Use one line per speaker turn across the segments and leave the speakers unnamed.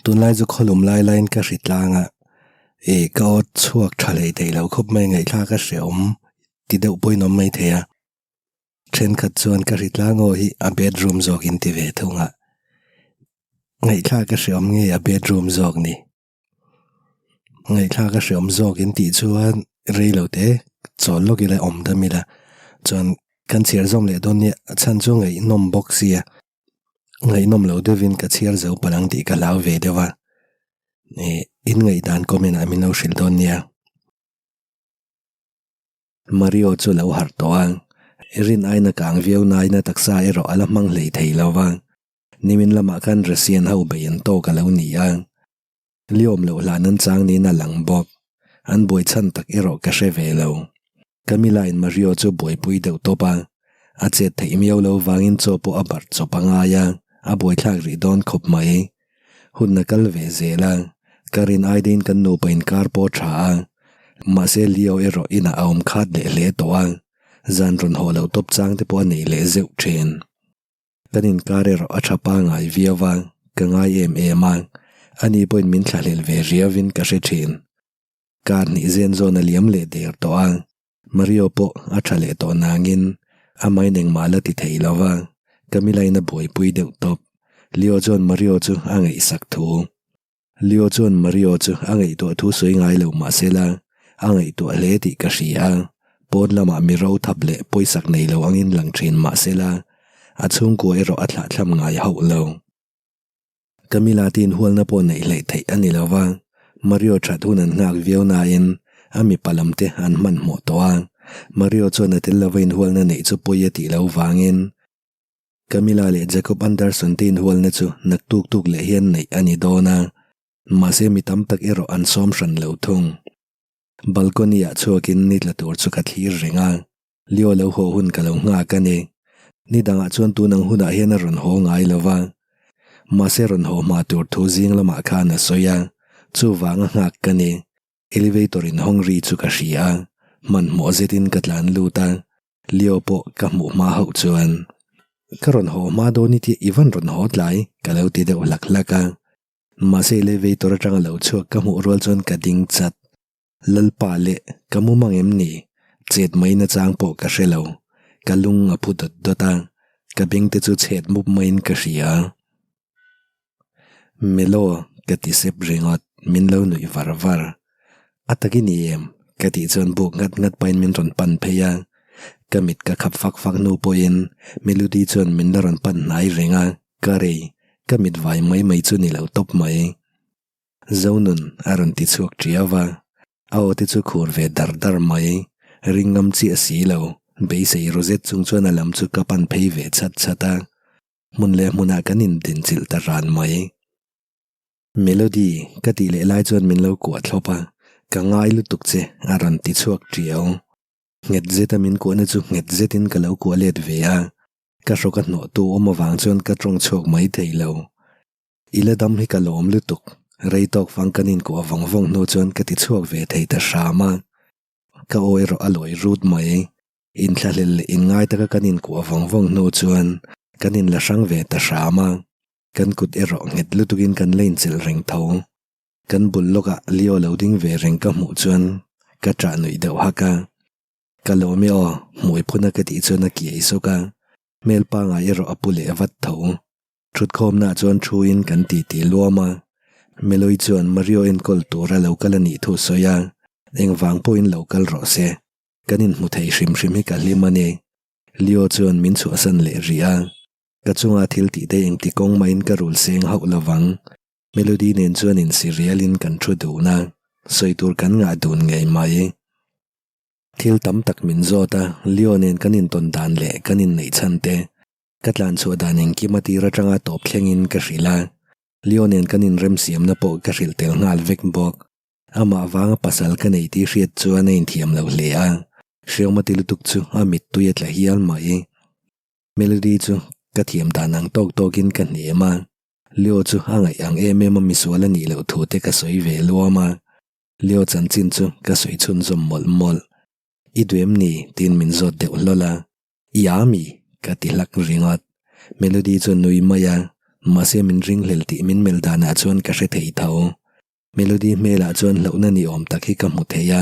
Tunlai chu khawlum lai laiin ka hri tlang a, ih ka aw chhuak tha hlei thei lo khawp mai ngaihthlak a hreawm ti deuh pawhin awm mai thei a. Thenkhat chuan ka hri tlang aw hi a bedroom zawk in ti ve thung a, ngaihthlak a hreawm nge a bedroom zawk ni? Ngaihthlak a hreawm zawk in tih chuan rei lo te chawl lawk ila awm dam ila chuan kan chhiar zawm leh dawn nia a chhan chu ngaihnawm bawk sia ngaihnawm lo deuhin ka chhiar zo palh ang tih ka hlau ve deuh a ih in ngaihdan comment ah min lo hrilh dawn nia. Mario chu lo harh tawh a rin aina kang viau nain a taksa erawh a la hmang hlei thei lo va. Nimin lamah khan Russian ho bei an tawk a lo ni a, Liawm loh hlan an chang niin a lang bawk. An buai chhan tak erawh ka hre ve lo. Camilla in Mario chu buaipui deuh tawp a, a chet theih miau lo vangin chaw pawh a barh chawp a ngai a, a buaithlak rih dawn khawp mai. Hun a kal ve zel a, ka rin aidein kan nupa inkar pawh tha a, mahse Leo erawh inah a awm khat leh hle tawh a, zan rawn haw loh tawp chang te pawh a nei leh zeuh thin. Kan inkar erawh a tha pangai viau a, ka ngai em em a, ani pawhin min thlahlel ve riauin ka hre thin. Kar hnih zen zawn a liam leh der tawh a, Mario pawh a tha leh tawh nangin amahin engmah la ti thei lo va, Camilla in a buaipui deuh tawp. Leo chuan Mario chu a ngaihsak thu. Leo chuan Mario chu a ngaihtuah thu sawi ngai lo mahsela a ngaihtuah hle tih ka hria a, pawn lamah mi ro thap leh pawisak nei lo angin lang thin mahsela a chhungkua erawh a thlahthlam ngai hauh lo. Camila te inhualna pawh neih hleih theih a ni lo va, Mario that hun an nghak viau nain a mipa lam te an hmanhmawh tawh a, Mario chuan a tel lova inhualna neih chu pawi a tih loh vangin Camilla leh Jacob Anderson te inhualna chu naktuk tuk leh hian neih a ni dawn a, mahse mi tam tak erawh an sawm hran lo thung. Balcony ah chhuakin ni tla tur chu ka thlir reng a, Leo lo haw hun ka lo nghak a ni. Ni dangah chuan tun ang hunah hian a rawn haw ngai lo va, mahse rawn haw hma tur thu zing lamah khan a sawi a, chuvanga nghak ka ni. Elevator in hawng ri chu ka hria a, hmanhmawh zetin ka tlan lut a, Leo pawh ka hmuh hma hauh chuan ka rawn haw hma dawn i tih i van rawn haw tlai ka lo ti deuh hlak hlak a. Mahse elevator atanga lo chhuak ka hmuh rual chuan ka ding chat. Lalpa leh ka mu mang em ni? Chet mai na chang pawh ka hre lo. Ka lung a phu dawt dawt a, ka beng te chu chhet mup maiin ka hria. Melo ka ti sep ringawt, min lo nuih var var. A tak i ni em? Ka tih chuan buk nghat nghat pahin min rawn pan phei a. Ka mit ka khap fak fak hnu pawhin Melody chuan min la rawn pan hnai reng a, ka rei, ka mit vai mai mai chu ni lo tawp mai. Zonun a rawn ti chhuak ṭiau a, a aw te chu khur ve dar dar mai. Ring ngam chiah si lo, beisei ru zet chung chuan a lam chu ka pan phei ve chhat chhat a. Hmun leh hmunah kan indinchilh ta ran mai. Melody, ka tih leh lai chuan min lo kuah thlawp a, ka ngai lutuk che, a rawn ti chhuak tiau. Nghet zeta min kuahna chu nghet zetin ka lo kuah let ve a, ka hrawk a hnawhtu awm avang chuan ka tawng chhuak mai thei lo. I la dam hi ka lawm lutuk, rei tawk fang kan inkuah vawng vawng hnu chuan ka ti chhuak ve thei ta hram a, ka aw erawh a lawi rut mai. Inthlahlel leh inngai taka kan inkuah vawng vawng hnu chuan kan inla hrang ve ta hram a, kan kut erawh nghet lutukin kan la inchelh reng tho. Kan bul lawkah Leo lo ding ve reng ka hmuh chuan ka ṭah nuih deuh hak a. Ka lawm e aw, hmui phuna ka tih chuan a kiai sawk a, hmel pangai erawh a pu leh vat tho. Thutkhawmnaah chuan thuin kan titi luam a, Meloi chuan Mario enkawl tura lo kal a nih thu sawi a, engvang pawhin lo kal rawh se. Kan inhmu thei hrim hrim hi ka hlim a ni. Leo chuan min chhuahsan leh rih a, ka chunga thil tih te engti kawng mahin ka rul seng hauh lovang. Melody nen chuan insi rialin kan thu dun a, sawi tur kan ngah dun ngei mai. Thil tam tak min zawt a, Leo nen kan intawn dan leh kan inneih chhan te, ka tlan chhuah dan engkim a tir atanga tawp thlengin ka hrilh a, Leo nen kan inremsiamna pawh ka hrilh tel nghal vek bawk. Amah vanga pasal ka nei tih hriat chuan a inthiam lo hle a, hriawma ti lutuk chu a mittui a tla hial mai. Melody chu ka thiam dan ang tawk tawkin ka hnem a, Leo chu a ngaih ang em em a misual a nih loh thu te ka sawi ve luam a, Leo chanchin chu ka sawi chhunzawm mawlh mawlh. I duh em ni? tiin min zawt deuh hlawl a, I a mi? ka ti hlak ringawt. Melody chu a nui mai a. Mahse min ringhlel tih min melh danah chuan ka hre thei tho. Melody hmelah chuan hlauhna ni awm tak hi ka hmu thei a.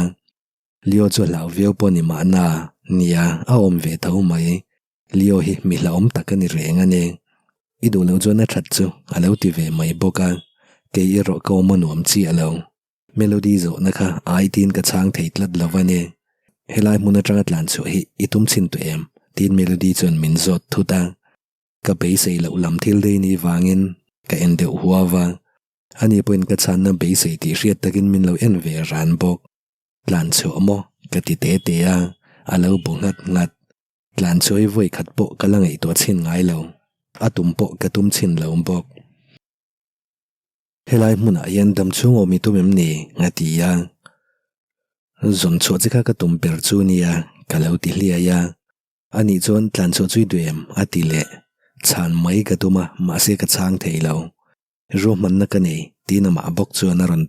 Leo chu a hlau viau pawh ni mahna, nia, a awm ve tho mai. Leo hi mi hlauhawm tak a ni reng a ni. I duh loh chuan a that chu a lo ti ve mai bawk a, kei erawh ka awm a nuam chiah lo. Melody zawhna kha ai tiin ka chhang thei tlat lo a ni. Helai hmun atanga tlan chhuah hi i tum chhin tawh em? tiin Melody chuan min zawt thut a. Ka beisei loh lam thil dei ni vangin ka en deuh huau a. Ani pawhin ka chhanna beisei tih hriat takin min lo en ve ran bawk. Tlan chhuah maw? ka ti te te a, a lo bu nghat nghat. Tlan chuai vawi khat pawh ka la ngaihtuah chhin ngai lo, a tum pawh ka tum chhin lo bawk. Helai hmunah hian dam chhung awm i tum em ni? a ti a. Zawn chhuah che kha ka tum ber chu nia, ka lo ti hliai a. Anih chuan tlan chhuah chu i duh em? a ti leh. Chhan mai ka tum a, mahse ka chhang thei lo. Ruahmanna ka nei, tiin amah bawk chuan a rawn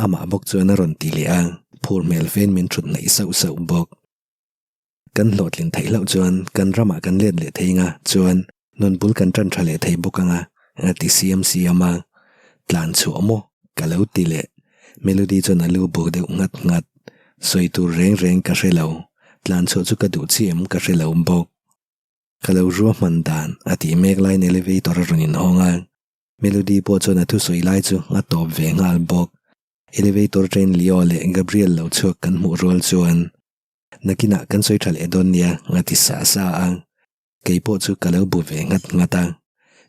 amah bawk chuan a rawn ti leh a, phur hmel fein min thut hnaih sauh sauh bawk. Kan hlawhtlin theih hlauh chuan kan ramah kan let leh thei anga chuan nun bul kan tan tha leh thei bawk anga a ti siam siam a, tlan chhuah maw ka lo ti leh. Melody chuan a lu buk deuh nghat nghat. Sawi tur reng reng ka hre lo, tlan chhuah chu ka duh chiah em ka hre lo bawk. Ka lo ruahman dan a tih mek laiin elevator a rawn inhawng a, Melody pawh chuan a thusawi lai chu a tawp ve nghal bawk. Elevator train Leo leh Gabriel lo chhuak kan hmuh rual chuan Nakinah kan sawi tha leh dawn nia a ti sa sa a, kei pawh chu ka lo bu ve nghat nghat a.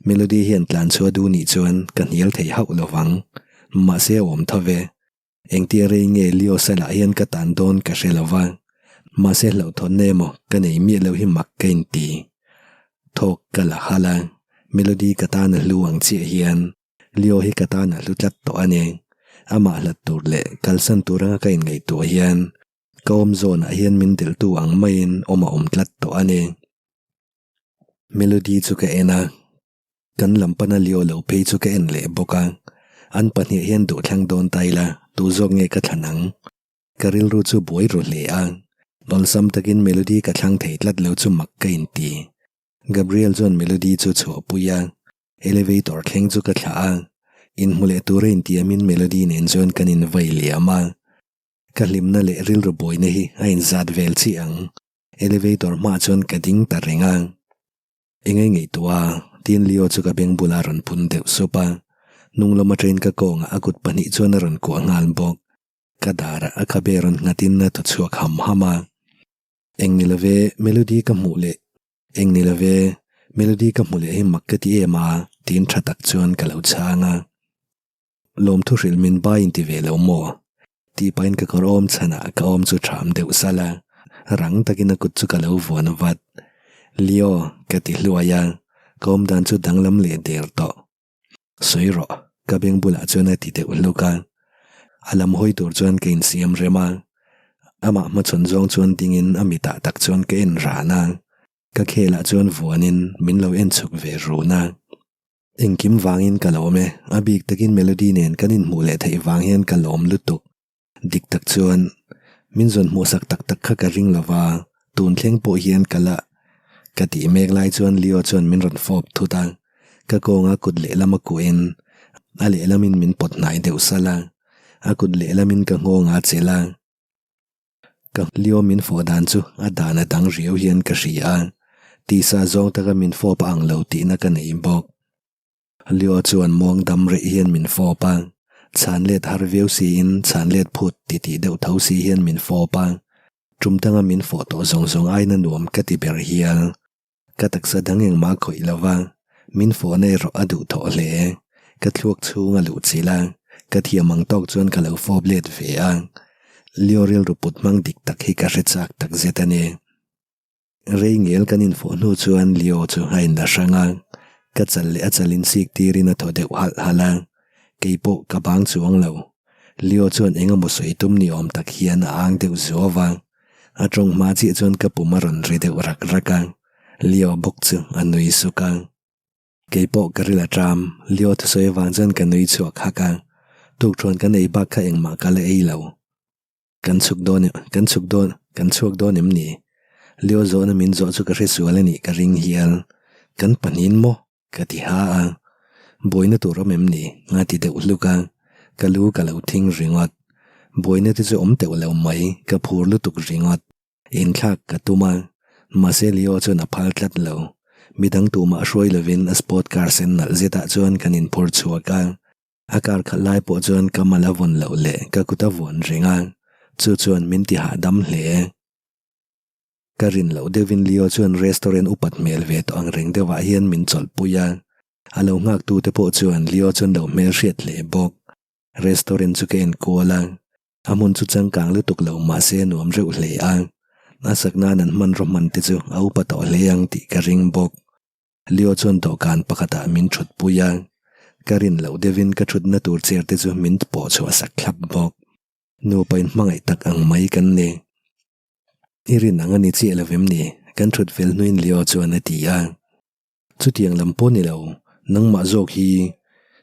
Melody hian tlan chhuah duh nih chuan ka hnial thei hauh lo vang. Mahse a awm tho ve. Engtia rei nge Leo salah hian ka tan dawn ka hre lo va, mahse hlauhthawnna emaw ka nei miah lo hi mak ka inti. Thawk ka la halh a, Melody ka tan a hlu ang chiah hian Leo hi ka tan a hlu tlat tawh a ni. Amah hlat tur leh kalsan tur anga ka inngaihtuah hian Ka awm zawnah hian min delhtu ang maiin awm a awm tlat tawh a ni. Melody chu ka en a, kan lam pana Leo lo phei chu ka en leh bawk a. An pahnih hian duh thlang dawn ta ila, tu zawk nge ka thlan ang? Ka rilru chu buai ru hle a, awlsam takin Melody ka thlang thei tlat lo chu mak ka inti. Gabriel chuan Melody chu chhuahpui a, Elevator thleng chu ka thlah a, inhmu leh tura intiamin Melody nen chuan kan invai liam a. Ka hlimna leh rilru buaina hi a inzat vel chiah ang. Elevator hmaah chuan ka ding ta reng a. Engei ngaihtuah a, tiin Leo chu ka beng bulah a rawn phun deuh sup a. Hnung lama train ka kawngah a kut pahnih chuan a rawn kuah nghal bawk. Ka darah a khabe rawn nghatin a thaw chhuak ham ham a. Eng ni love, Melody ka hmuh leh. Eng ni love, Melody ka hmuh leh hi mak ka ti em a, tiin tha tak chuan ka lo chhang a. Lawmthu hrilh min bai inti ve lo maw? Tih pahin ka kawr awm chhanah ka awm chu ṭham deuh salh a, rang takin a kut chu ka lo vuan vat. Leo, ka ti hluai a, ka awm dan chu danglam leh der tawh. Sawi rawh, ka beng bulah chuan a ti deuh hluk a. A lam hawi tur chuan ka insiam rem a, amah hmachhawn zawng chuan dingin a mitah tak chuan ka en ran a, ka khelah chuan vuanin min lo en chhuk ve run a. Engkim vangin ka lawm e, a bik takin Melody nen kan inhmuh leh theih vang hian ka lawm lutuk. Dik tak chuan min zawn hmuhsak tak tak kha ka ring lova, tun thleng pawh hian ka la ka tih mek lai chuan Leo chuan min rawn fawp thut a, ka kawnga kut lehlam a kuahin a lehlamin min pawt hnai deuh salh a, a kut lehlamin ka nghawng a chelh a. Ka Leo min fawh dan chu a dan a dang riau hian ka hria a, tisa zawng taka min fawp a ang lo tihna ka nei bawk. Leo chuan muang dam reh hian min fawp a, chhan let har viau siin chhan let phut titih deuh tho si hian min fawp a, tum tanga min fawh tawh zawng zawng aina nuam ka ti ber hial. Ka taksa dang engmah khawih lo va, min fawhna erawh a duh thawh hle. Ka thluak chhung a luh chilh a, ka thiam ang tawk chuan ka lo fawp let ve a. Leo rilru put hmang dik tak hi ka hre chak tak zet a ni. Rei ngel kan infawh hnu chuan Leo chu a inla hrang a, ka chal leh a chal insik tirin a thaw deuh halh halh a. Kei pawh ka bang chuang lo. Leo chuan eng emaw sawi tum ni awm tak hian a ang deuh zuau a. A tawng hma chiah chuan ka pum a rawn ri deuh rak rak a, Leo bawk chu a nui suk a. Kei pawh ka ril a ṭam, Leo thusawi avang chuan ka nui chhuak hak a, tukṭhuan kan ei bak kha engmah ka la ei lo. Kan chhuk dawn em, kan chhuk dawn, kan chhuak dawn em ni? Leo zawhna min zawh chu ka hre sual a nih ka ring hial. Kan pahnihin maw? Ka ti ha a, Buaina tur awm em ni? a ti deuh hluk a, ka lu ka lo thing ringawt. Buaina te chu awm teuh lo mai, ka phur lutuk ringawt. Inthlak ka tum a, mahse Leo chuan a phal tlat lo. Midang tumah hruai lovin a sport car sen nalh zetah chuan kan inphur chhuak a, a car khalh lai pawh chuan ka mal a vawn loh leh ka kut a vuan reng a, chu chuan min ti hahdam hle. Ka rin loh deuhin Leo chuan restaurant upat hmel ve tawh ang reng deuhah hian min chawlhpui a, a lo nghaktute pawh chuan Leo chuan lo hmel hriat hle bawk. Restaurant chu ka en kual a, a hmun chu changkang lutuk lo mahse a nuam reuh hle a, a sak nan an hmanraw hman te chu a upa tawh hle ang tih ka ring bawk. Leo chuan dawhkan pakhatah min thutpui a, ka rin loh deuhin ka thutna tur chair te chu min pawh chhuah sak thlap bawk. Nupa inhmangaih tak ang mai kan ni. I rin ang a ni chiah lo vem ni? Kan thut fel hnuin Leo chuan a ti a. Chutiang lam pawh ni lo, nangmah zawk hi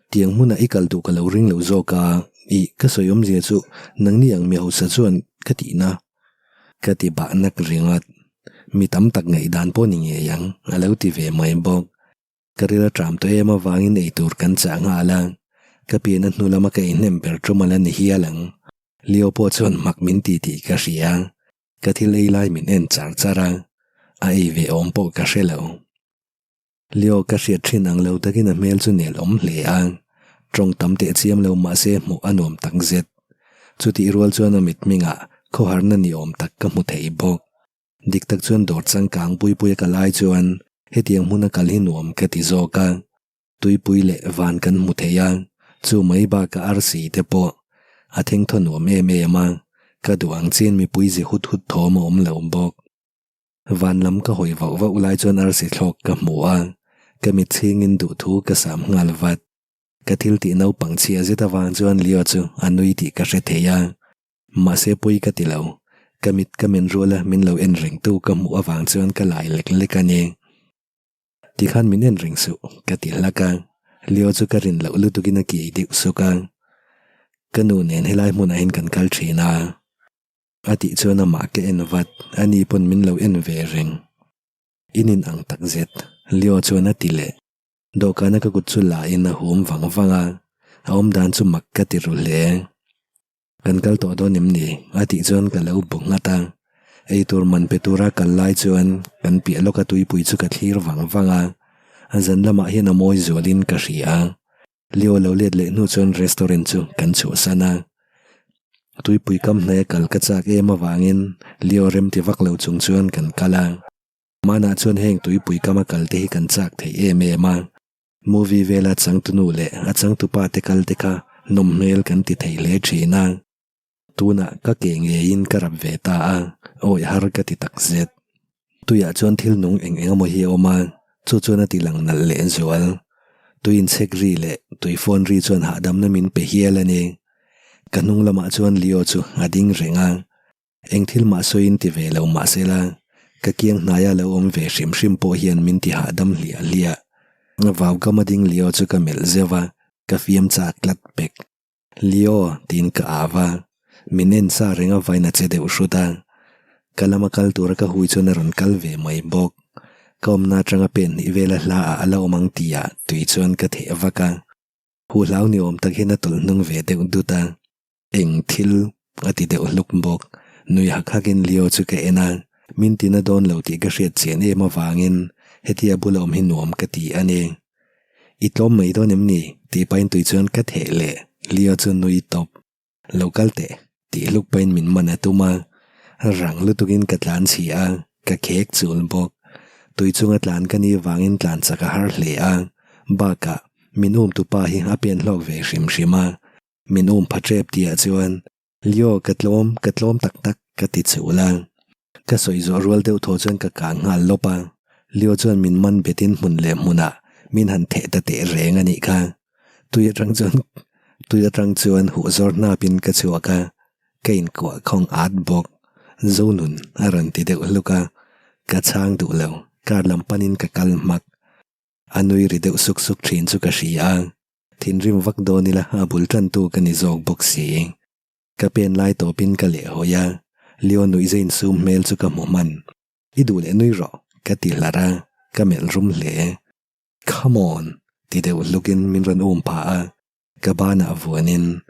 tiang hmunah i kal duh ka lo ring lo zawk a, ih ka sawi awmzia chu nangni ang mi hausa chuan ka tihna. Ka ti bah nak ringawt. Mi tam tak ngaihdan pawh ni ngei ang, a lo ti ve mai bawk. Ka ril a ṭam tawh em avangin eitur kan chah nghal a, ka pian a hnu lama ka inhnem ber ṭum ala ni hial ang. Leo pawh chuan mak min ti tih ka hria, ka thil ei lai min en char char a, a ei ve awm pawh ka hre lo. Leo ka hriat thin ang lo takin a hmel chu nel awm hle a, tawng tam teh chiam lo mahse hmuh a nuam tak zet. Chutih rual chuan a mit hmingah khawharna ni awm tak ka hmu thei bawk. Dik tak chuan dawr changkang pui pui a kal ai chuan hetiang hmuna kal hi nuam ka ti zawk a. Tuipui leh van kan hmu thei a, chu mai bakah arsi te pawh a thengthaw nuam em em a, ka duh ang chian mipui zi hut hut thawm a awm lo bawk. Van lam ka hawi vauh vauh lai chuan arsi thlawk ka hmu a, ka mit chhingin duhthu ka sam nghal vat. Ka thil tih naupang chhia zet avang chuan Leo chu a nui tih ka hre thei a, mahse pui ka ti lo, ka mit ka men ruala min lo en rengtu ka hmuh avang chuan ka lai lek lek a ni. Tikhan min en reng suh, ka ti hlak a. Leo chu ka rin loh lutukin a kiai deuh suk a. Ka nu nen helai hmunah hian kan kal thin a. A tih chuan amah ka en vat, ani pawn min lo en ve reng. In in ang tak zet, Leo chuan a ti leh. Dawhkana ka kut chu la in a hum vang vang a, a awmdan chu mak ka ti ru hle. Kan kal tawh dawn em ni? a tih chuan ka lo bu nghat a. Eitur man pe tura kal lai chuan kan piah lawka tuipui chu ka thlir vang vang a. A zan lamah hian a mawi zualin ka hria. Leo lo let leh hnu chuan restaurant chu kan chhuahsan a. Tuipui kam hnaia kal ka chak em avangin Leo remti vak lo chung chuan kan kal a. Hmanah chuan heng tuipui kama kal te hi kan chak thei em em a. Movie vela changtunu leh a changtupa te kal te kha nawm hmel kan ti thei hle thin a. Tunah ka ke ngeiin ka rap ve ta a, awi har ka ti tak zet. Tuiah chuan thil nung eng eng emaw hi a awm a, chu chuan a ti lang nalh leh zual. Tui inchhek ri leh tui phone ri chuan hahdamna min pe hial a ni. Ka hnung lamah chuan Leo chu a ding reng a. Eng thil mah sawiin ti ve lo mah sela, ka kiang hnaia lo awm ve hrim hrim pawh hian min ti hahdam hliah hliah. Vau kama ding Leo chu ka melh zeuh a, ka fiam chak tlat pek. Leo, tiin ka au a, min en sa reng a vain a che deuh hrut a. Ka lama kal tura ka hui chuan a rawn kal ve mai bawk. Ka awmna atanga pen hnih vela hla ah a la awm ang tihah tui chuan ka theh vak a. Huhlau ni awm tak hian a tawlh hnung ve deuh dut a. Eng thil a ti deuh hluk bawk. Nui hak hakin Leo chu ka en a, min tina dawn lo tih ka hriat chian em avangin hetia bula awm hi nuam ka ti a ni. I tlawm mai dawn em ni? tih pahin tui chuan ka theh leh Leo chu nui tawp. Lo kal teh tih hluk pahin min man a tum a, rang lutukin ka tlan chhi a, ka khek chul bawk. Tui chunga tlan ka nih vangin tlan chak a har hle a, bakah min um tupa hi a pen hlawk ve hrim hrim a, Min um pha tep tihah chuan Leo ka tlawm, ka tlawm tak tak ka ti chhul a. Ka sawi zawh rual deuh thaw chuan ka kang nghal lawp a. Leo chuan min man betin hmun leh hmunah min han theh ta teh reng a nih kha. Tui atang chuan tui atang chuan huh zawr hnapin ka chhuak a, ka inkuah khawng at bawk. Zonun a rawn ti deuh hluk a, ka chhang duh lo, car lam panin ka kal hmak. A nui ri deuh suk suk thin chu ka hria a. Thinrim vak dawn ila a bul tantu ka ni zawk bawk si. Ka pen lai tawpin ka leh hawi a, Leo nuihza insum hmel chu ka hmu hman. I duh leh nui rawh, ka ti hlar a, ka melh rum hle. Come on! ti deuh hlukin min rawn um phah a, ka banah vuanin,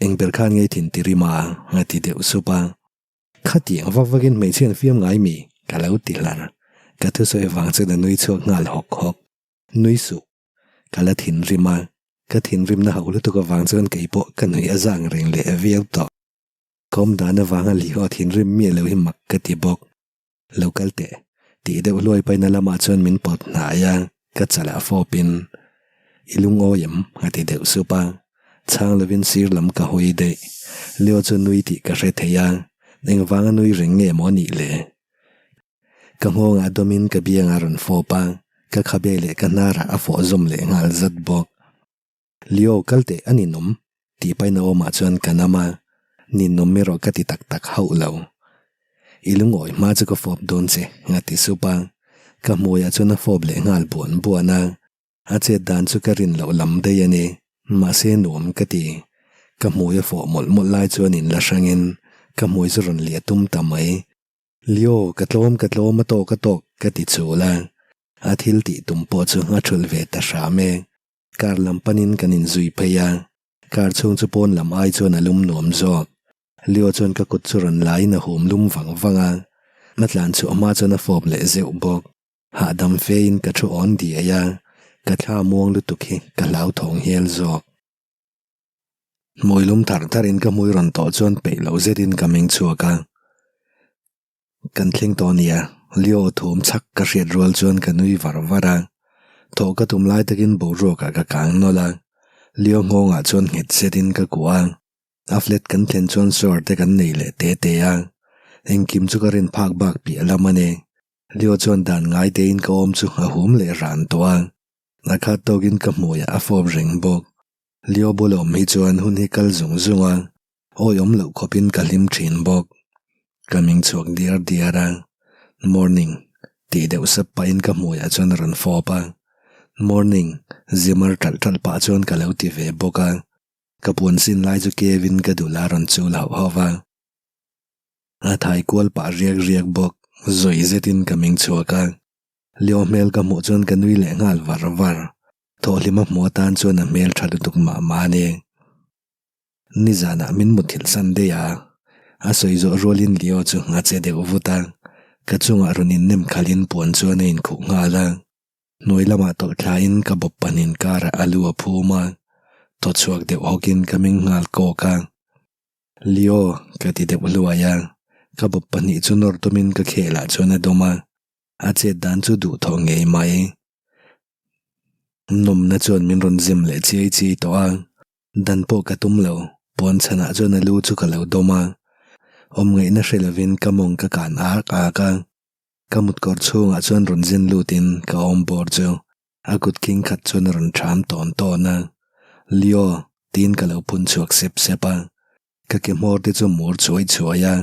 Eng ber khan ngei thin ti rim a? a ti deuh sup a. Khatiang vak vakin hmeichhe an fiam ngai mi? ka lo ti hlar. Ka thusawi avang chuan a nui chhuak nghal hawk hawk. Nui suh. Ka la thinrim a, ka thinrimna hauh lutuk avang chuan kei pawh ka nui a zang reng leh viau tawh. Ka awm dan avanga Leo thinrim miah lo hi mak ka ti bawk. Lo kal teh, tih deuh hluai paina lamah chuan min pawt hnai a, ka chalah fawpin, I lungawi em? a ti deuh sup a, chhang lovin sir lam ka hawi daih. Leo chu nui tih ka hre thei a, engvanga nui reng nge maw nih le? Ka nghawngah dawmin ka biangah rawn fawp a, ka khabe leh ka hnarah a fawh zawm leh nghal zat bawk. Leo kal teh a ninawm tih paina awmah chuan ka nam a, ninawm erawh ka ti tak tak hauh lo. I lungawi hma chu ka fawp dawn che a ti sup a, ka hmuiah chuan a fawp leh nghal buan buan a, a chet dan chu ka rin loh lam daih a ni, mahse nuam ka ti. Ka hmui a fawh mawlh mawlh lai chuan inla hrangin ka hmui chu rawn liah tum ta mai. Leo, ka tlawm ka tlawm a tawk a tawk ka ti chul a, a thil tih tum pawh chu a thulh ve ta hram e. Car lam panin kan inzui phei a, car chhung chu pawn lam ai chuan a lum nuam zawk. Leo chuan ka kut chu rawn laiin a hum lum vang vang a, a tlan chhuah hma chuan a fawp leh zeuh bawk. Hahdam fein ka thu awn diai a, ka thla muang lutuk hi ka hlauthawng hial zawk. Hmui lum thar tharin ka hmui rawn tawh chuan peih loh zetin ka meng chhuak a. Kan thleng tawh nia, Leo thum chhak ka hriat rual chuan ka nui var var a. Thawh ka tum lai takin boruakah ka kang nawlh a. Leo nghawngah chuan nghet zetin ka kuah a. A flat kan thlen chuan shower te kan nei leh te te a. Engkim chu ka rin phak bak piah lam a ni. Leo chuan dan ngai tein ka awm chu a hum leh ran tawh a. A khat tawkin ka hmuiah a fawp reng bawk. Leo bul awm hi chuan hun hi kal zung zung a, awi awm loh khawpin ka hlim thin bawk. Ka ming chhuak diar diar a, Morning, tih deuh sap pahin ka hmuiah chuan a rawn fawp a. Morning, zimar ṭalh ṭalh pah chuan ka lo ti ve bawk a. Ka puan sin lai chu Kevin ka dul a rawn chul hauh hauh va. A thai kual pah riak riak bawk, zawi zetin ka ming chhuak a. Leo hmel ka hmuh chuan ka nui leh nghal var var. Thawhhlima hmuh atan chuan a hmel tha lutuk mah mah a ni. Nizanah min muthilh san daih a, a sawi zawh rualin Leo chu a che deuh vut a, ka chungah rawn innem khalhin puan chuan a inkhuh nghal a. Hnuai lamah tawlh thlain ka bawp panin karah a lu a phum a, thaw chhuak deuh hawkin ka meng nghal kawk a. Leo, ka ti deuh hluai a, ka bawp pahnih chu nawr tumin ka khelah chuan a dawm a, a chet dan chu duhthawh ngei mai. Nawmna chuan min rawn zem leh chiai chiai tawh a, dan pawh ka tum lo, puan chhanah chuan a lu chu ka lo dawm a, awm ngaihna hre lovin ka mawng ka kan ak ak a, ka mutkawr chhungah chuan rawn zen lutin ka awm bawr chu a kut khing khat chuan a rawn ṭham tawn tawn a, Leo tiin ka lo phun chhuak sep sep a, ka ke hmawr te chu mur chhuai chhuai a,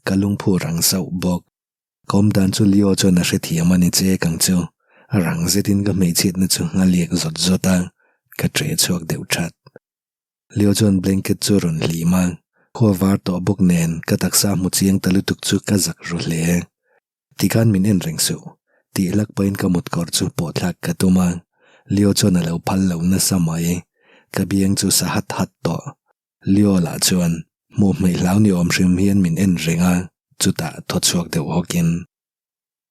ka lungphu rang sauh bawk. Ka awm dan chu Leo chuan a hrethiam a ni che kang chu a rang zetin ka hmeichhiatna chu a liak zawt zawt a, ka ṭe chhuak deuh ṭhat. Leo chuan blanket chu a rawn hlim a, khua var tawh bawk nen ka taksa hmu chiang ta lutuk chu ka zak ru hle. Tikhan min en reng suh, tih hlak pahin ka mutkawr chu pawhthlak ka tum a, Leo chuan a lo phal lo nasa mai. Ka biang chu sa hat hat tawh. Leo lah chuan hmuh hmeih hlau ni awm hrim hian min en reng a, chutah thaw chhuak deuh hawkin,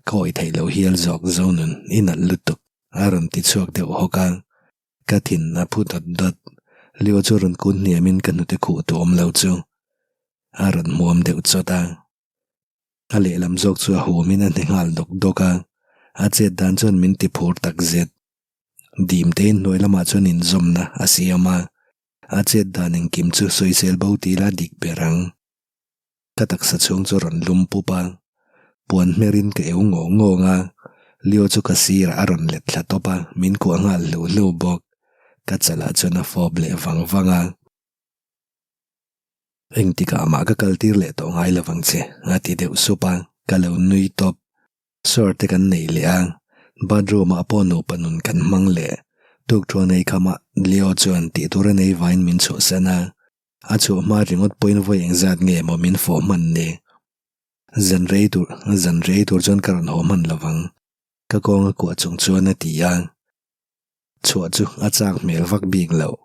Ka awih theih loh hial zawk zo nun i nalh lutuk a rawn ti chhuak deuh hawk a, ka thin a phu dawt dawt. Leo chu rawn kun hniamin ka hnute khuh tu awm lo chu a rawn hmuam deuh chawt a. A lehlam zawk chu a humin a hne nghal dawk dawk a, a chet dan chuan min ti phur takzet. Dim tein hnuai lamah chuan inzawmna a siam a. A chet dan engkim chu sawisel bo ti ila dik ber ang. Ka taksa chhung chu rawn lum pup a, puan hmerin ka eu ngawng ngawng a, Leo chu ka sirah a rawn let thla tawp a, min kuah nghal hlu hlu bawk. Ka chalah chuan a fawp leh vang vang a. Engtikah mah ka kaltir leh tawh ngai lovang che, a ti deuh sup a, ka lo nui tawp. Shower te kan nei leh a, bathroom ah pawh nupa nun kan hmang leh. Tukthuan ei khamah Leo chuan tih tur a nei vain min chhuahsan a, a chhuah hma ringawt pawhin vawi engzat nge maw min fawh hman ni. Zan rei tur, zan rei tur chuan ka rawn haw hman lovang, ka kawnga kuah chung chuan a ti a. Chhuah chu a chak hmel vak bik loh.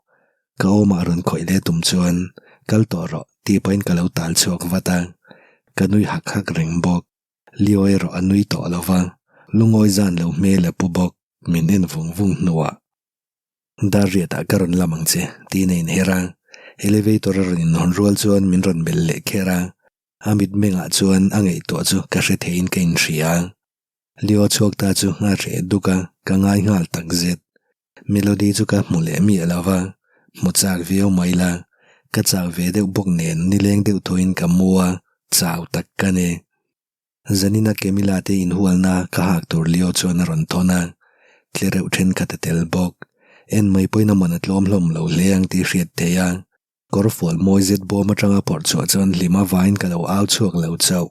Ka awmah rawn khawih leh tum chuan kal tawh rawh tih pahin ka lo tal chhuak vat a, ka nui hak hak reng bawk. Leo erawh a nui tawh lo va, lungawi zan lo hmel a pu bawk, min en vung vung hnuah. Dar riatah ka rawn lam ang che tiin a inher a, elevator a rawn inhawn rual chuan min rawn melh leh kher a, a mitmengah chuan a ngaihtuah chu ka hre theiin ka inhria. Leo chhuak ta chu a reh duk a, ka ngai nghal tak zet. Melody chu ka hmu leh miah lo va, hmu chak viau mai la, ka chau ve deuh bawk nen nileng deuh thuin ka mu a, chau tak ka ni. Zanina Camilla te inhualna ka hak tur Leo chuan a rawn thawn a, tlereuh thenkhat a tel bawk. En mai pawhin a man a tlawm hlawm lo hle ang tih hriat theih a, kawrfual mawi zet bawm atanga phawrh chhuah chuan hlim avangin ka lo au chhuak lo chauh.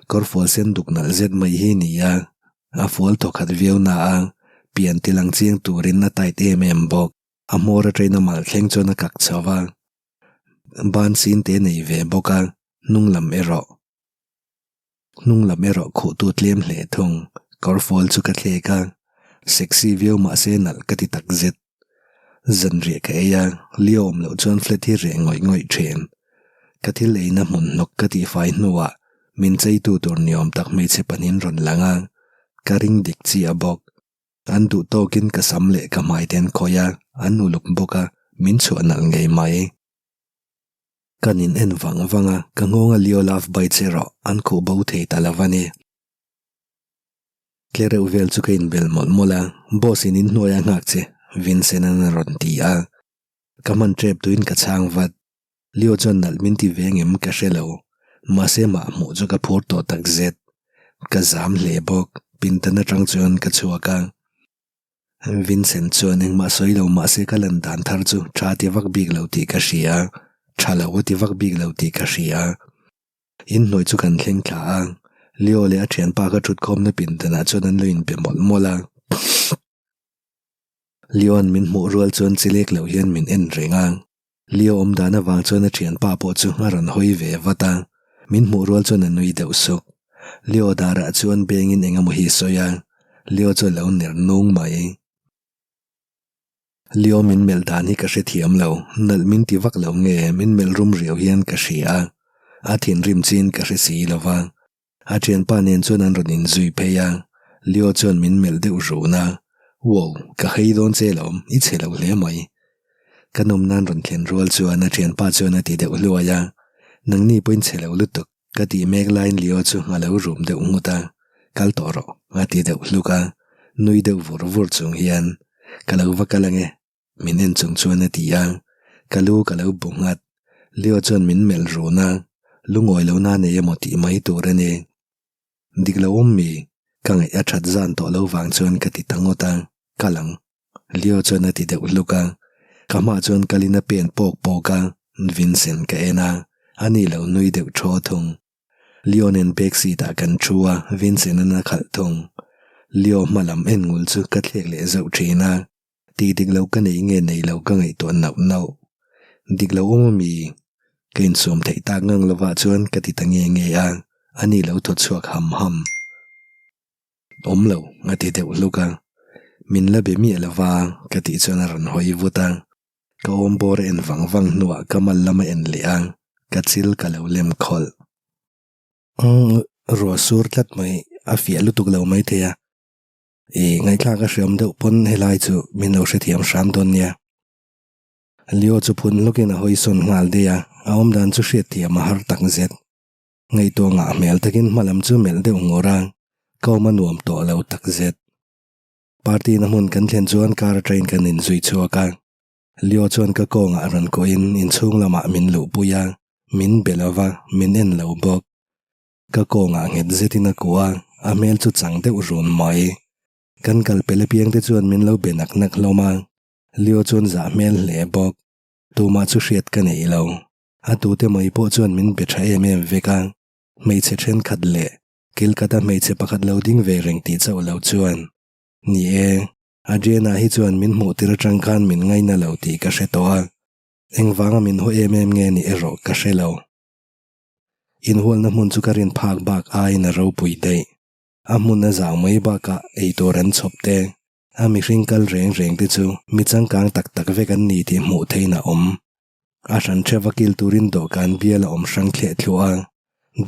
Kawrfual sen duk nalh zet mai hi ni a, a fual thaw khat viau na a, pian ti lang chiang turin a tight em em bawk. A hmawr atangin a mal thleng chuan a kak chho va, ban sin te nei ve bawk a, hnung lam erawh hnung lam erawh khuh tu tlem hle thung. Kawrfual chu ka thlek a, sexy viau mahse nalh ka ti tak zet. Zanriah ka ei a, Leo awm loh chuan flat hi reh ngawih ngawih thin. Ka thil eina hmun hnawk ka tihfai hnuah min cheitu tur niawm tak hmeichhe pahnihin rawn lang a, ka ring dik chiah bawk. An duh tawkin ka sam leh ka hmai te an khawih a, an uluk bawk a, min chhuah nalh ngei mai. Kan in en vang vang a, ka nghawnga Leo love bites erawh an khuh bo thei ta lo a ni. Tlereuh vel chu ka inbel mawlh mawlh a, boss in inhnuai a nghak che, Vincent an a rawn ti a. Ka hman tep tuin ka chhang vat. Leo chuan nalh min ti ve ngem ka hre lo, mahse mah hmuh chu ka phur tawh tak zet. Ka zam hle bawk, pindan atang chuan ka chhuak a. Vincent chuan engmah sawi lo mahse ka lan dan thar chu tha ti vak bik lo tih ka hria, tha lo a ti vak bik lo tih ka hria. Inhnuai chu kan thleng thla a, Leo leh a thianpa ka thutkhawmna pindanah chuan an lo inbe mawlh mawlh a. Leo'n min hmuh rual chuan chi lek loh hian min en reng a, Leo awm dan avang chuan a thianpa pawh chu a rawn hawi ve vat a, min hmuh rual chuan a nui deuh suk. Leo darah chuan bengin eng emaw hi sawi a, Leo chu a lo ner nung mai. Leo min melh dan hi ka hrethiam lo, nalh min ti vak lo nge min melh rum riau hian ka hria a, a thinrim chin ka hre si lo va. A thianpa nen chuan an rawn inzui phei a, Leo chuan min melh deuh run a, Wow, ka hei dawn che lawm, i chhe lo hle mai. Ka nawm nan rawn thlen rual chuan a thianpa chuan a ti deuh hluai a, Nangni pawhin chhe lo lutuk, ka tih mek laiin Leo chu a lo rum deuh nghut a, Kal tawh rawh, a ti deuh hluk a, nui deuh vur vur chung hian, Ka lo va kal ange, min en chung chuan a ti a, ka lu ka lo bu nghat. Leo chuan min melh run a, lungawi lo na nei emaw tih mai tur a ni. Dik lo awm mi, ka ngaih a that zan tawh lo vang chuan ka ti ta ngawt a, kal ang. Leo chuan a ti deuh hluk a, ka hmaah chuan kalin a pen pawk pawk a, Vincent ka en a, ani lo nui deuh thaw thung. Leo nen back seat ah kan thu a, Vincent an a khalh thung. Leo hma lam en ngul chu ka thlek leh zauh thin a, tih dik lo ka nei nge nei lo ka ngaihtuah nauh nauh. Dik lo awm ami? Ka insuam theih tak ngang lovah chuan ka ti ta nge nge a, ani lo thaw chhuak ham ham. Awm lo, a ti deuh hluk a. Min la be miah lova ka tih chuan a rawn hawi vut a. Ka awm bawr a en vang vang hnuah ka mal lam a en leh a, ka chil ka lo lem khawlh. Umm, ruah sur tlat mai, a fiah lutuk lo mai thei a. I ngaihthlak a hriam deuh pawn helai chu min lo hrethiam hram dawn nia. Leo chu phun hlukin a hawi sawn nghal daih a, a awmdan chu hriatthiam a har tak zet. Ngaihtuah ngah hmel takin hma lam chu melh deuh ngawr a, ka awm a nuam tawh lo tak zet. Party na hmun kan thlen chuan car atangin kan inzui chhuak a, Leo chuan ka kawngah rawn kuahin inchhung lamah min luhpui a, min be lo va, min en lo bawk. Ka kawngah nghet zetin a kuah a, a hmel chu chang deuh run mai. Kan kal pel apiang te chuan min lo be nak nak hlawm a, Leo chuan zah hmel hle bawk. Tumah chu hriat ka nei lo. A tute mai pawh chuan min be tha em em vek a, hmeichhe thenkhat leh Kilkata hmeichhe pakhat lo ding ve reng tih chauh lo chuan, Ni e, Adriana hi chuan min hmuh tir atang khan min ngaina lo tih ka hre tawh a, engvanga min haw em em nge nih erawh ka hre lo. Inhualna hmun chu ka rin phak bak aiin a ropui daih. A hmun a zau mai bakah eitur an chhawp te. A mihring kal reng reng te chu mi changkang tak tak vek an ni tih hmuh theihin a awm. A hran theuh a kil turin dawhkan bial a awm hrang thleh thluah a,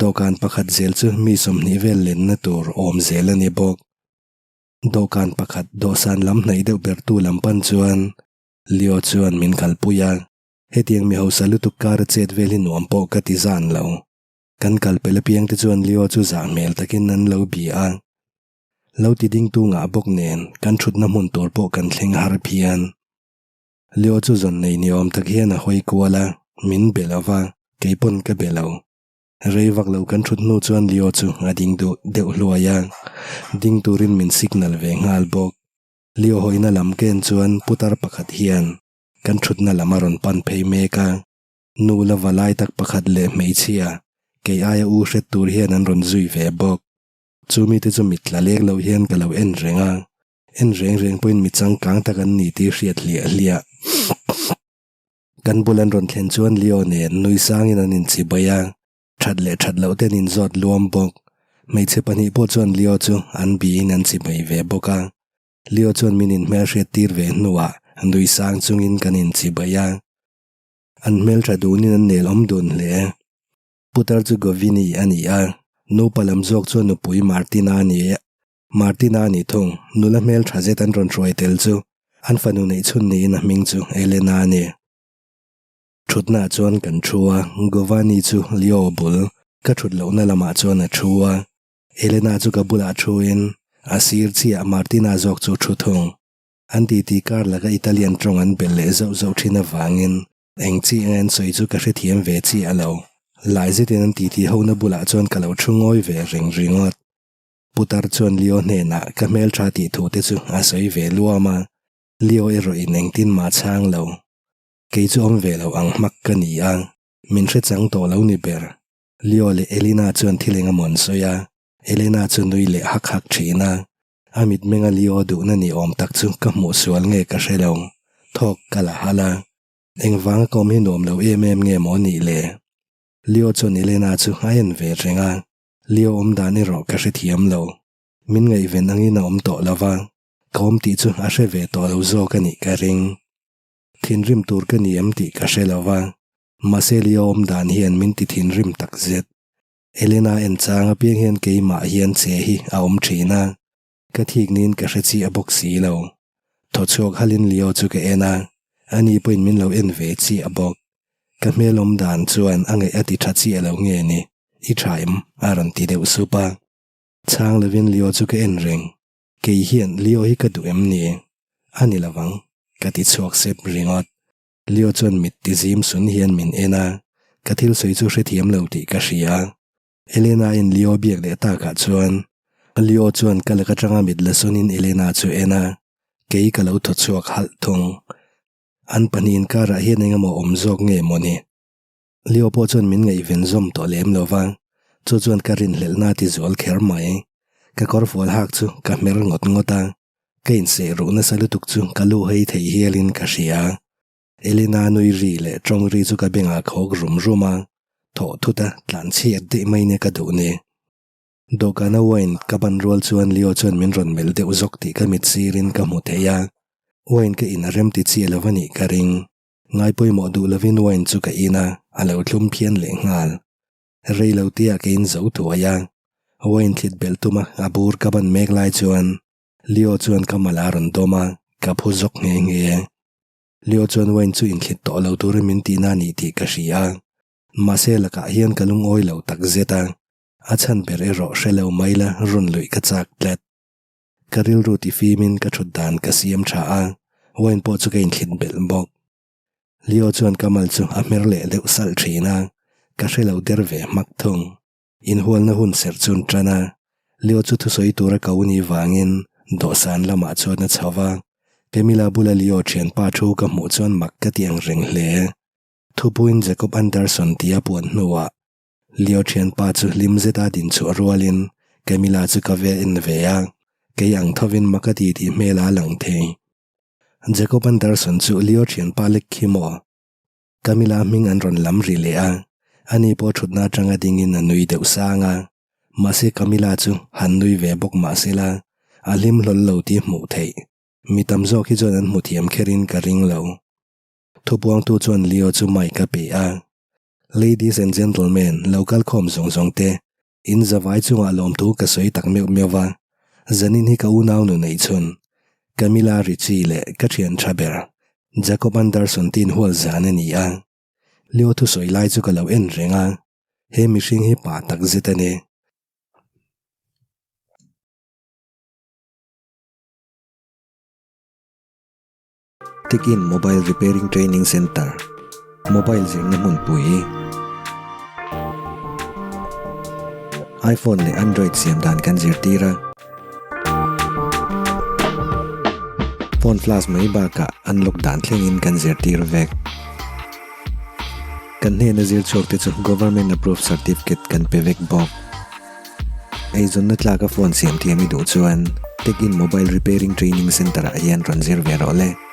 dawhkan pakhat zel chu mi 20 vel lenna tur awm zel a ni bawk. Dawhkan pakhat dawhsan lam hnaih deuh bertu lam pan chuan Leo chuan min kalpui a, hetiang mi hausa lutuk kara chet vel hi nuam pawh ka ti zan lo. Kan kal pel apiang te chuan Leo chu zah hmel takin an lo bia a. Lo ti ding tu ngah bawk nen kan thutna hmun tur pawh kan thleng har phian. Leo chu zawn nei ni awm tak hian a hawi kual a, min be lo va, kei pawn ka be lo. Rei vak lo kan thut hnu chuan Leo chu a ding duh deuh hluai a, ding turin min signal ve nghal bawk. Leo hawina lam ken chuan putar pakhat hian kan thutna lam a rawn pan phei mek a. Nu la va lai tak pakhat leh hmeichhia kei aia u hret tur hian an rawn zui ve bawk. Chu mite chu mit tla lek lo hian ka lo en reng a, en reng reng pawhin mi changkang tak an ni tih hriat hliah hliah. Kan bul an rawn thlen chuan Leo nen nui sangin an inchibai a, that leh that loh te an inzawt luam bawk. Hmeichhe pahnih pawh chuan Leo chu an biin an chibai ve bawk a. Leo chuan min inhmelhriat tir ve hnuah nui sang chungin kan inchibai a. An hmeltha dunin an nel awm dun hle. Putar chu Govini a ni a, nupa lam zawk chuan nupui Martina a ni. Martina a ni thung, nula hmel tha zet an rawn hruai tel chu an fanu neih chhun niin a hming chu Elena a ni. Thutnaah chuan kan thu a, Govani chu Leo bul ka thut lohna lamah chuan a thu a, Elena chu ka bulah thuin a sir chiah Martina zawk chu thu thung. An titi kar laka Italian tawng an belh leh zauh zauh thin avangin Eng chi eng an sawi chu ka hrethiam ve chi a lo. Lai zetin an titi hona bulah chuan ka lo thu ngawi ve reng ringawt. Putar chuan Leo hnenah ka hmeltha tih thu te chu a sawi ve luam a, Leo erawh in engtin mah chhang lo. Kei chu awm ve lo ang hmak ka ni a, min hre chang tawh lo ni ber. Leo leh Elina chuan thil eng emaw an sawi a, Elena chu nui leh hak hak thin a, A mitmenga Leo duhna ni awm tak chu ka hmuh sual nge ka hre lo. Thawk ka la hal a. Engvanga ka awm hi nuam lo em em nge maw nih le? Leo chuan Elena chu a en ve reng a. Leo awm dan erawh ka hrethiam lo. Min ngaihven angin a awm tawh lo va, ka awm tih chu a hre ve tawh lo zawk a nih ka ring. Thinrim tur ka ni em tih ka hre lo va, mahse Leo awm dan hian min ti thinrim takzet. Elena en chang apiang hian keimah hian che hi a awm thin a, ka thik niin ka hre chiah bawk si lo. Thaw chhuak halin Leo chu ka en a, ani pawhin min lo en ve chiah bawk. Ka hmel awm dan chuan a ngaih a ti tha chiah lo nge ni, i tha em? a rawn ti deuh sup a. Chhang lovin Leo chu ka en reng, kei hian Leo hi ka duh em ni? A ni lovang, ka ti chhuak sep ringawt. Leo chuan mit ti zim sun hian min en a, ka thil sawi chu hrethiam lo tih ka hria. Elena in Leo biak leh takah chuan Leo chuan ka lak atanga mit la sunin Elena chu en a, kei ka lo thaw chhuak halh thung. An pahnih inkarah hian eng emaw awm zawk nge mawni? Leo pawh chuan min ngaihven zawm tawh lem lo va, chu chuan ka rinhlelhna a ti zual kher mai. Ka kawrfual hak chu ka hmer ngawt ngawt a, ka inseh ruh nasa lutuk chu ka lu hei thei hialin ka hria. Elena nui ri leh tawng ri chu ka bengah khawk rum rum a, thawh thut a tlan chhiat daih mai nia ka duh ni. Dawhkana wine ka ban rual chuan Leo chuan min rawn melh deuh zawk tih ka mit sirin ka hmu thei a, wine ka in a rem ti chiah lo a nih ka ring. Ngai pawimawh duh lovin wine chu ka in a, a lo thlum phian leh nghal. Rei lo tia ka in zo thuai a, wine thlit belh tum a a bur ka ban mek lai chuan Leo chuan ka mal a rawn dawm a, ka phu zawk nghe nghe. Leo chuan wine chu inthlit tawh lo turin min tihna a ni tih ka hria a, mahse lakah hian ka lungawi lo tak zet a, a chhan ber erawh hre lo mai la rawn luih ka chak tlat. Ka rilru ti fimin ka thut dan ka siam tha a, wine pawh chu ka inthlit belh bawk. Leo chuan ka mal chu a hmer leh deuh salh thin a, ka hre lo der ve hmak thung. Inhualna hun serh chun tan a, Leo chu thusawi tura ko ni vangin dawhsan lamah chuan a chho va, Camilla bula Leo thianpa thu ka hmuh chuan mak ka ti ang reng hle. Thupuiin Jacob Anderson tia puan hnuah Leo thianpa chu hlim zeta din chhuah rualin Camilla chu ka ve en ve a, kei ang thovin mak a ti tih hmel a lang thei. Jacob Anderson chu Leo thianpa lek khi maw? Camilla hming an rawn lam ri leh a, ani pawh thutna atanga dingin a nui deuh sang a, mahse Camilla chu han nui ve bawk mahsela a hlim hlawl lo tih hmuh theih. Mi tam zawk hi chuan an hmu thiam kherin ka ring lo. Thupuangtu chuan Leo chu mic a pe a. Ladies and gentlemen, lo kal khawm zawng zawng te, in zavai chungah lawmthu ka sawi tak meuh meuh va. Zanin hi ka unau nu neih chhun, Camilla Ritchie leh ka thian tha ber, Jacob Anderson te inhual zan a ni a. Leo thusawi lai chu ka lo en reng a, he mihring hi pa tak zet a ni. Tech-in Mobile Repairing Training Centre, Mobile zirna hmunpui, iPhone leh Android siam dan kan zirtir a. Phone flash mai bakah unlock dan thlengin kan zirtir vek. Kan hnena zir chhuak te chu Government Approved Certificate kan pe vek bawk. Eizawnna tlaka phone siam thiam i duh chuan Tech-in Mobile Repairing Training Centre ah hian rawn zir ve rawh le.